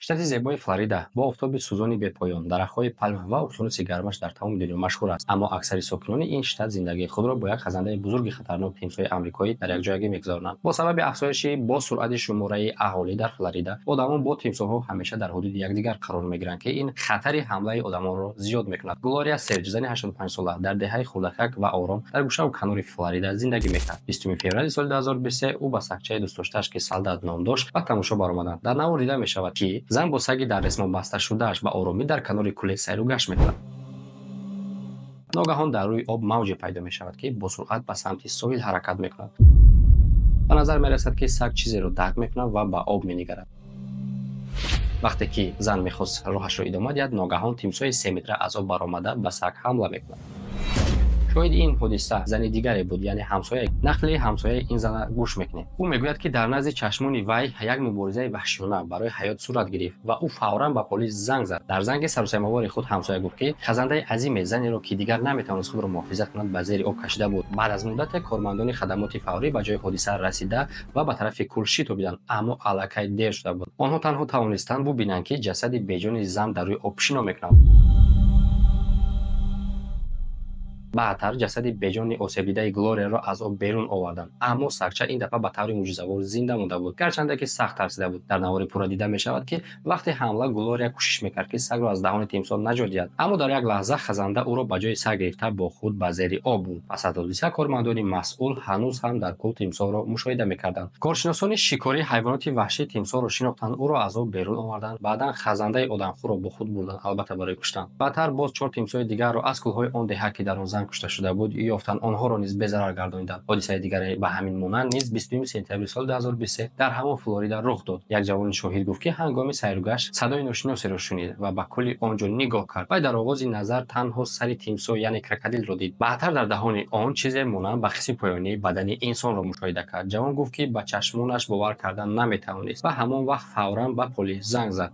Штати зебои Флорида бо офтоби сӯзони бепоён, дарахтҳои палма ва уқёнуси гармаш дар тамоми дунё машҳур аст. Аммо аксари сокинони ин штат зиндагии худро бо як хазандаи бузурги хатарнок, тимсоҳи амрикоӣ, дар якҷоягӣ мегузаронанд. Бо сабаби афзоиши бо суръати шумораи аҳолӣ дар Флорида, одамон бо тимсоҳҳо ҳамеша дар ҳудуди якдигар қарор мегиранд, ки ин хатари ҳамлаи одамонро зиёд мекунад. Глория Серҷ, зани 85-сола, дар деҳаи хурдакак ва ором дар гӯшаву канори Флорида зиндагӣ мекард. 20 феврали соли 2023 ӯ ба сагчаи дӯстдоштааш, ки Солдат ном дошт, ба тамошо баромаданд. Дар навор дида мешавад, ки зан бо саги дар ресмон басташудааш ба оромӣ дар канори кӯле сайру гашт мекунад. Ногаҳон дар рӯи об мавҷе пайдо мешавад, ки бо суръат ба самти соҳил ҳаракат мекунад. Ба назар мерасад, ки саг чизеро дарк мекунад ва ба об менигарад. Вақте ки зан мехост роҳашро идома диҳад, ногаҳон тимсоҳи 3 метра аз об баромада, ба саг ҳамла мекунад. Шоҳиди ин ҳодиса зани дигаре буд, яъне ҳамсоя. Нақли ҳамсояи ин зана гӯш мекунем. Ӯ мегӯяд, ки дар назди чашмони вай як муборизаи ваҳшиёна барои ҳаёт сурат гирифт ва ӯ фавран ба полис занг зад. Дар занги сарусемавори худ ҳамсоя гуфт, ки хазандаи азиме занеро, ки дигар наметавонист худро муҳофизат кунад, ба зери об кашида буд. Баъд аз муддате кормандони хадамоти фаврӣ ба ҷои ҳодиса расида ва ба тарафи кӯл шитобиданд, аммо аллакай дер шуда буд. Онҳо танҳо тавонистанд бубинанд, ки ҷасади беҷони зан дар рӯи об шино мекунад. Баъдтар ҷасади беҷони осебдидаи Глориаро аз об берун оварданд, аммо сагча ин дафъа ба таври мӯъҷизавор зинда монда буд, гарчанде ки сахт тарсида буд. Дар навори пурра дида мешавад, ки вақти ҳамла Глория кӯшиш мекард, ки сагро аз даҳони тимсоҳ наҷот диҳад, аммо дар як лаҳза хазанда ӯро ба ҷои саг гирифта, бо худ ба зери об бурд. Пас аз ҳодиса кормандони масъул ҳанӯз ҳам дар кӯл тимсоҳро мушоҳида мекарданд. Коршиносони шикории ҳайвоноти ваҳшӣ тимсоҳро шинохтанд, ӯро аз об берун оварданд, баъдан хазандаи одамхӯрро бо худ бурданд, албатта, барои куштан. Баъдтар боз чор тимсоҳи дигарро аз кӯлҳои он деҳа, ки дар он зан кушта шуда буд, ёфтанд, онҳоро низ безарар гардониданд. Ҳодисаи дигаре ба ҳамин монанд низ 20 сентябри соли 2023 дар ҳамон Флорида рух дод. Як ҷавони шоҳид гуфт, ки ҳангоми сайругашт садои ношиносеро шунид ва ба кӯли он ҷо нигоҳ кард. Вай дар оғози назар танҳо сари тимсоҳ, яъне крокодилро дид, баъдтар дар даҳони он чизе монанд ба қисми поёнии бадани инсонро мушоҳида кард. Ҷавон гуфт, ки ба чашмонаш бовар кардан наметавонист ва ҳамон вақт фавран ба полис занг зад.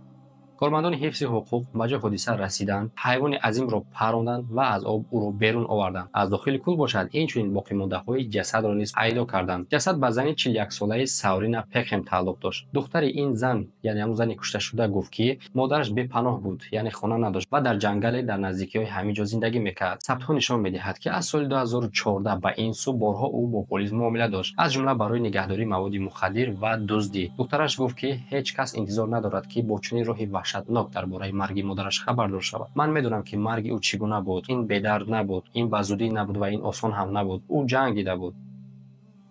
Кормандони ҳифзи ҳуқуқ ба ҷои ҳодиса расиданд, ҳайвони азимро паронданд ва аз об ӯро берун оварданд. Аз дохили кӯл бошад, инчунин боқимондаҳои ҷасадро низ пайдо карданд. Ҷасад ба зани 41-солаи Саврина Пекхем тааллуқ дошт. Духтари ин зан, яъне ҳамон зани кушташуда, гуфт, ки модараш бепаноҳ буд, яъне хона надошт ва дар ҷангале дар наздикиҳои ҳамин ҷо зиндагӣ мекард. Сабтҳо нишон медиҳад, ки аз соли 2014 ба ин сӯ борҳо ӯ бо полис муомила дошт, аз ҷумла барои нигаҳдории маводи мухаддир ва дуздӣ. Духтараш гуфт, ки ҳеҷ кас интизор надорад, ки бо чунин роҳи ваҳшатнок дар бораи марги модараш хабардор шавад. «Ман медонам, ки марги ӯ чӣ гуна буд. Ин бедард набуд, ин ба зудӣ набуд ва ин осон ҳам набуд. Ӯ ҷангида буд».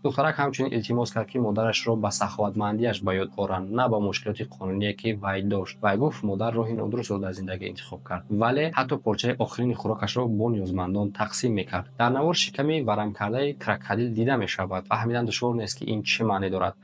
Духтарак ҳамчунин илтимос кард, ки модарашро ба саховатмандиаш ба ёд оранд, на ба мушкилоти қонуние, ки вай дошт. Вай гуфт, модар роҳи нодурустро дар зиндагӣ интихоб кард, вале ҳатто порчаи охирини хӯрокашро бо ниёзмандон тақсим мекард. Дар навор шиками варамкардаи крокодил дида мешавад. Фаҳмидан душвор нест, ки ин чӣ маъне дорад.